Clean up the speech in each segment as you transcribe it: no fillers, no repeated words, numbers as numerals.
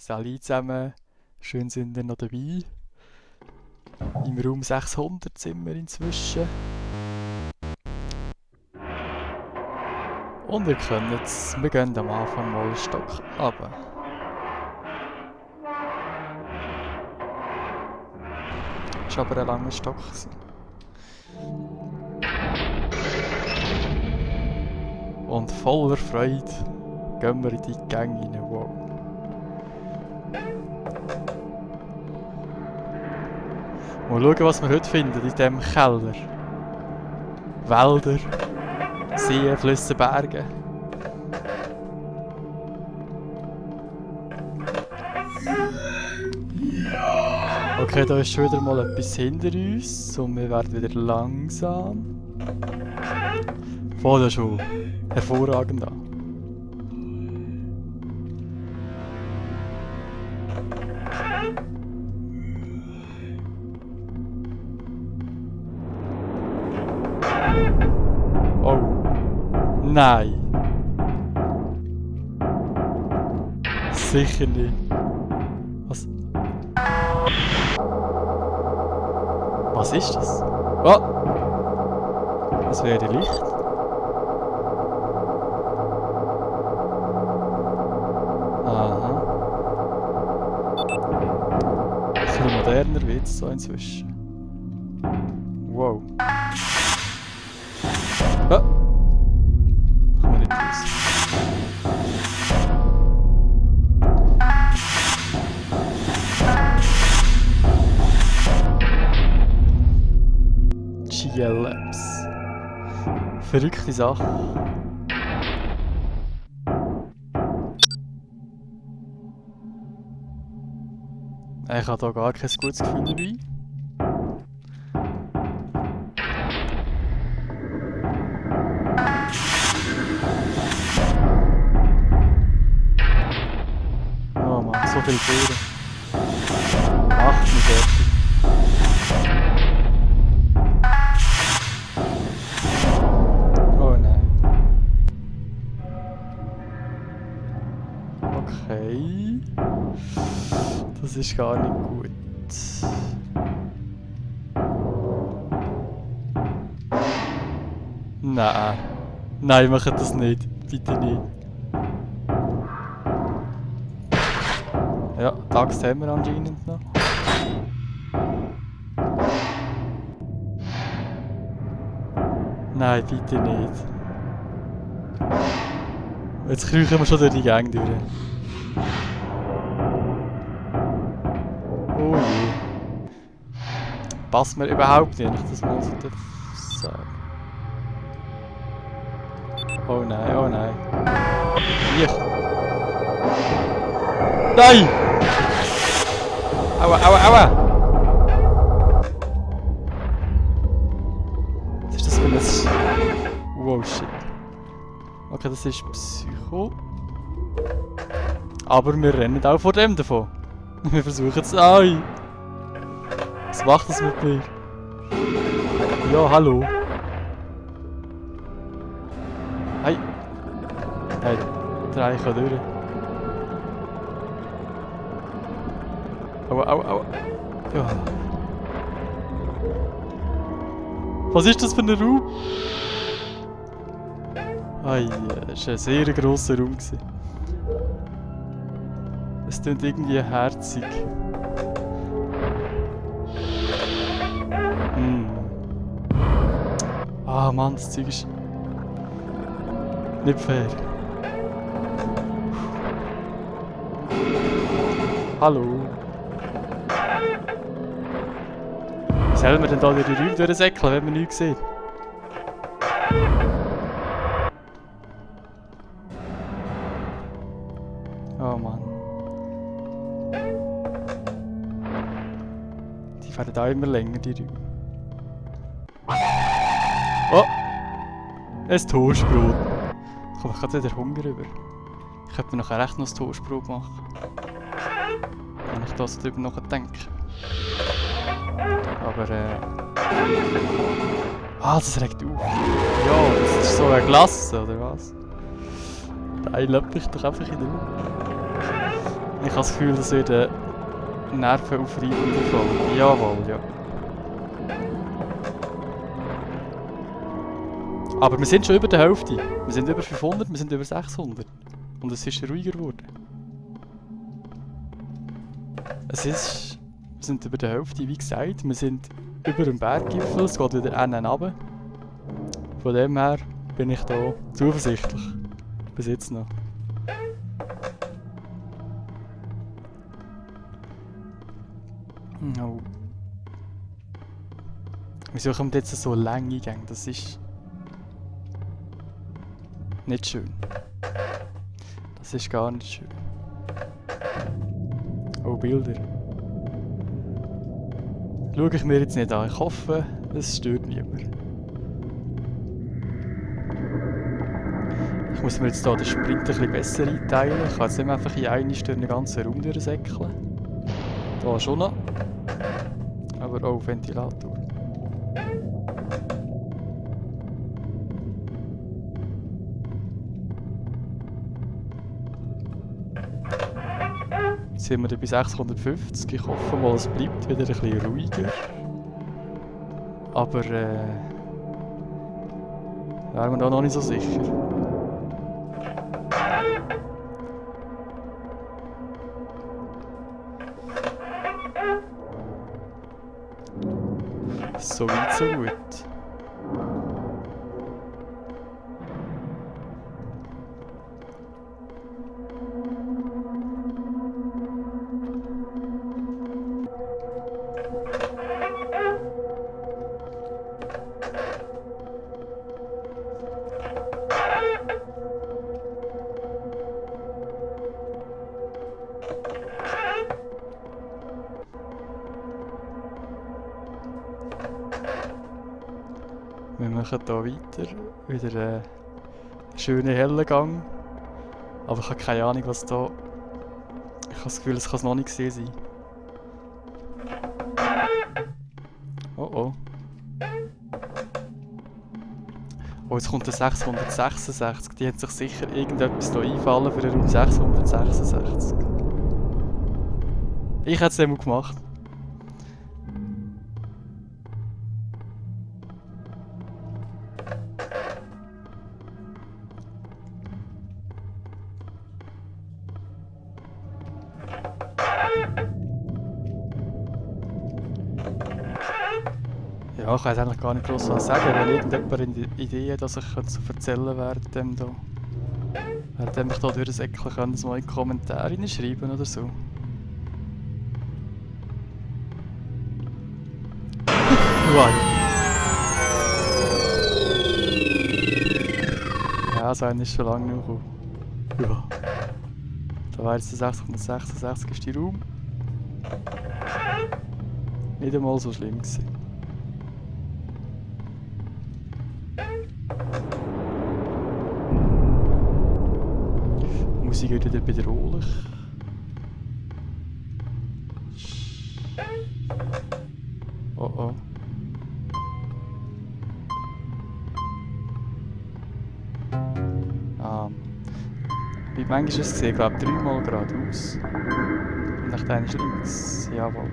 Salut zusammen, schön sind ihr noch dabei. Im Raum 600 sind wir inzwischen. Und ihr könnt es, wir gehen am Anfang mal einen Stock runter. Das war aber ein langer Stock. Und voller Freude gehen wir in die Gänge rein. Wow. Mal schauen, was wir heute finden in diesem Keller. Wälder, Seen, Flüsse, Berge. Okay, da ist schon wieder mal etwas hinter uns und wir werden wieder langsam. Voll schon. Hervorragend an. Oh. Nein. Sicher nicht. Was? Was ist das? Oh! Das wäre Licht. Aha. Ein bisschen moderner wird es so inzwischen. Wow. Oh! Kommen wir nicht raus. GLabs. Verrückte Sache. Ich habe hier gar kein gutes Gefühl dabei. Oh Mann, so viele Türen. Ach, mich fertig. Oh nein. Okay. Das ist gar nicht gut. Nein. Nein, macht das nicht. Bitte nicht. Ja, die Axt haben wir anscheinend noch. Nein, bitte nicht. Jetzt kriechen wir schon durch die Gang durch. Oh je. Passt mir überhaupt nicht, wenn ich das mal so sagen. Oh nein, oh nein. Hier. Nein! Aua, aua, aua! Was ist das für ein... Wow, shit. Okay, das ist Psycho. Aber wir rennen auch vor dem davon. Wir versuchen es. Ai! Was macht das mit mir? Ja, hallo. Hey. Hey, drei kann durch. Aua, aua, aua. Ja. Was ist das für ein Raum? Ei, das war ein sehr grosser Raum. Es klingt irgendwie herzig. Ah Mann, das Zeug ist nicht fair. Hallo. Wie sollen wir denn da durch die Räume durchsäckeln, wenn wir nichts sehen? Oh Mann. Die werden auch immer länger, die Räume. Oh! Ein Toastbrot. Da komme ich gerade wieder Hunger rüber. Ich könnte mir nachher echt noch ein Toastbrot machen. Wenn ich da so drüber nachdenke. Aber ah, das regt auf. Ja, das ist so eine Glasse, oder was? Nein, lass mich doch einfach in der Ruhe. Ich habe das Gefühl, das wird eine nervenaufreibende Folge. Jawohl, ja. Aber wir sind schon über der Hälfte. Wir sind über 500, wir sind über 600. Und es ist ruhiger geworden. Wir sind über der Hälfte, wie gesagt. Wir sind über dem Berggipfel, es geht wieder runter. Von dem her bin ich da zuversichtlich. Bis jetzt noch. Oh. Wieso kommt jetzt so lange Gänge? Das ist nicht schön. Das ist gar nicht schön. Oh, Bilder. Schaue ich mir jetzt nicht an. Ich hoffe, es stört niemand. Ich muss mir jetzt hier den Sprint ein bisschen besser einteilen. Ich kann jetzt nicht einfach in eine Stunde den ganzen Raum durchsäckeln. Da schon noch. Aber auch Ventilator. Jetzt sind wir bei 650. Ich hoffe mal, es bleibt wieder ein bisschen ruhiger. Aber wären wir da noch nicht so sicher. So weit, so gut. Wir machen hier weiter, wieder einen schönen hellen Gang. Aber ich habe keine Ahnung, was da... Ich habe das Gefühl, es kann es noch nicht gesehen sein. Oh oh. Oh, jetzt kommt der 666. Die hat sich sicher irgendetwas hier einfallen für den Raum 666. Ich hätte es einmal gemacht. Ja, ich weiß eigentlich gar nicht groß was sagen, wenn irgendjemand eine Idee hat, dass ich so erzählen während ich hier durchsäckeln kann, das mal in die Kommentare reinschreiben oder so. Wow. Ja, so einer ist schon lange nicht gekommen. Ja. Da war jetzt der 666. Raum. Nicht einmal so schlimm gewesen. Die Musik wird wieder bedrohlich. Oh oh. Wie manchmal ist es gesehen, ich glaube 3-mal geradeaus. Und nach dann ist links. Jawohl.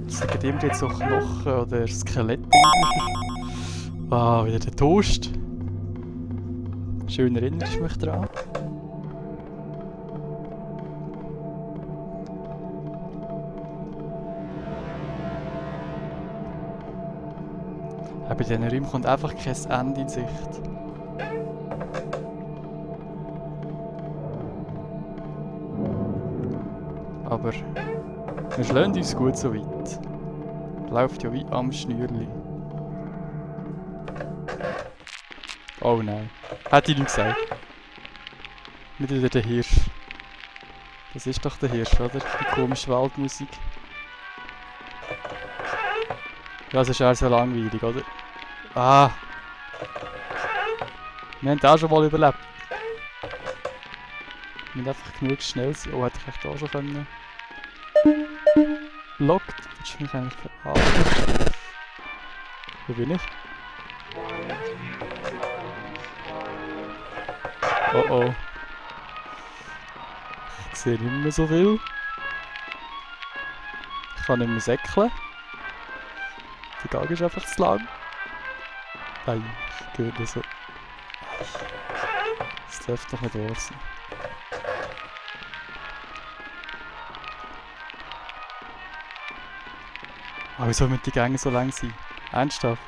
Sagen dem jetzt so Knochen oder Skelett. Ah, wieder der Toast. Schön erinnerst du mich dran. Bei diesen Räumen kommt einfach kein Ende in Sicht. Aber wir schlagen uns gut so weit. Läuft ja wie am Schnürli. Oh nein. Hätte ich nicht gesagt. Nicht wieder der Hirsch. Das ist doch der Hirsch, oder? Die komische Waldmusik. Ja, das ist eher so langweilig, oder? Ah! Wir haben auch schon mal überlebt. Wir müssen einfach genug schnell sein. Oh, hätte ich echt auch schon können. Lockt. Willst du mich eigentlich verarschen? Wo bin ich? Oh oh. Ich sehe nicht mehr so viel. Ich kann nicht mehr säckeln. Der Gang ist einfach zu lang. Nein, ich höre so. Das dürfte doch nicht wahr sein. Aber wieso müssen die Gänge so lang sein? Ernsthaft?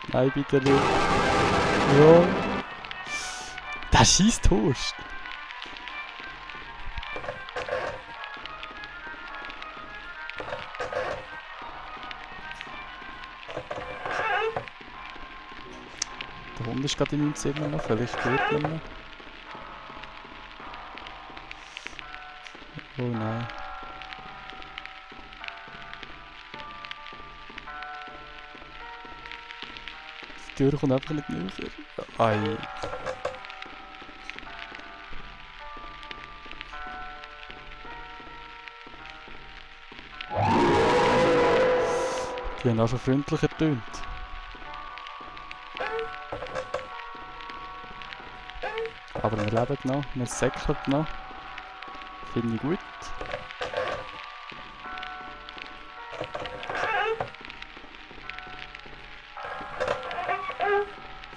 Nein, bitte nicht. Ja. Der schießt Toast. Der Hund ist gerade in meinem Zimmer noch, vielleicht hört man ihn. Oh nein. Die Tür kommt einfach nicht näher. Ei. Die haben auch schon freundlicher getönt. Aber wir leben noch, wir säckeln noch. Finde ich gut.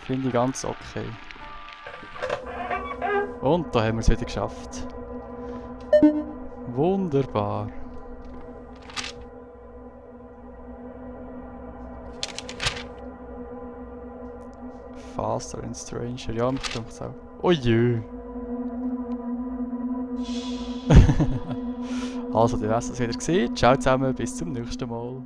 Finde ich ganz okay. Und da haben wir es wieder geschafft. Wunderbar. Faster and Stranger. Ja, mich denkt es auch. Oh je. Also, du hast es wieder gesehen. Ciao zusammen, bis zum nächsten Mal.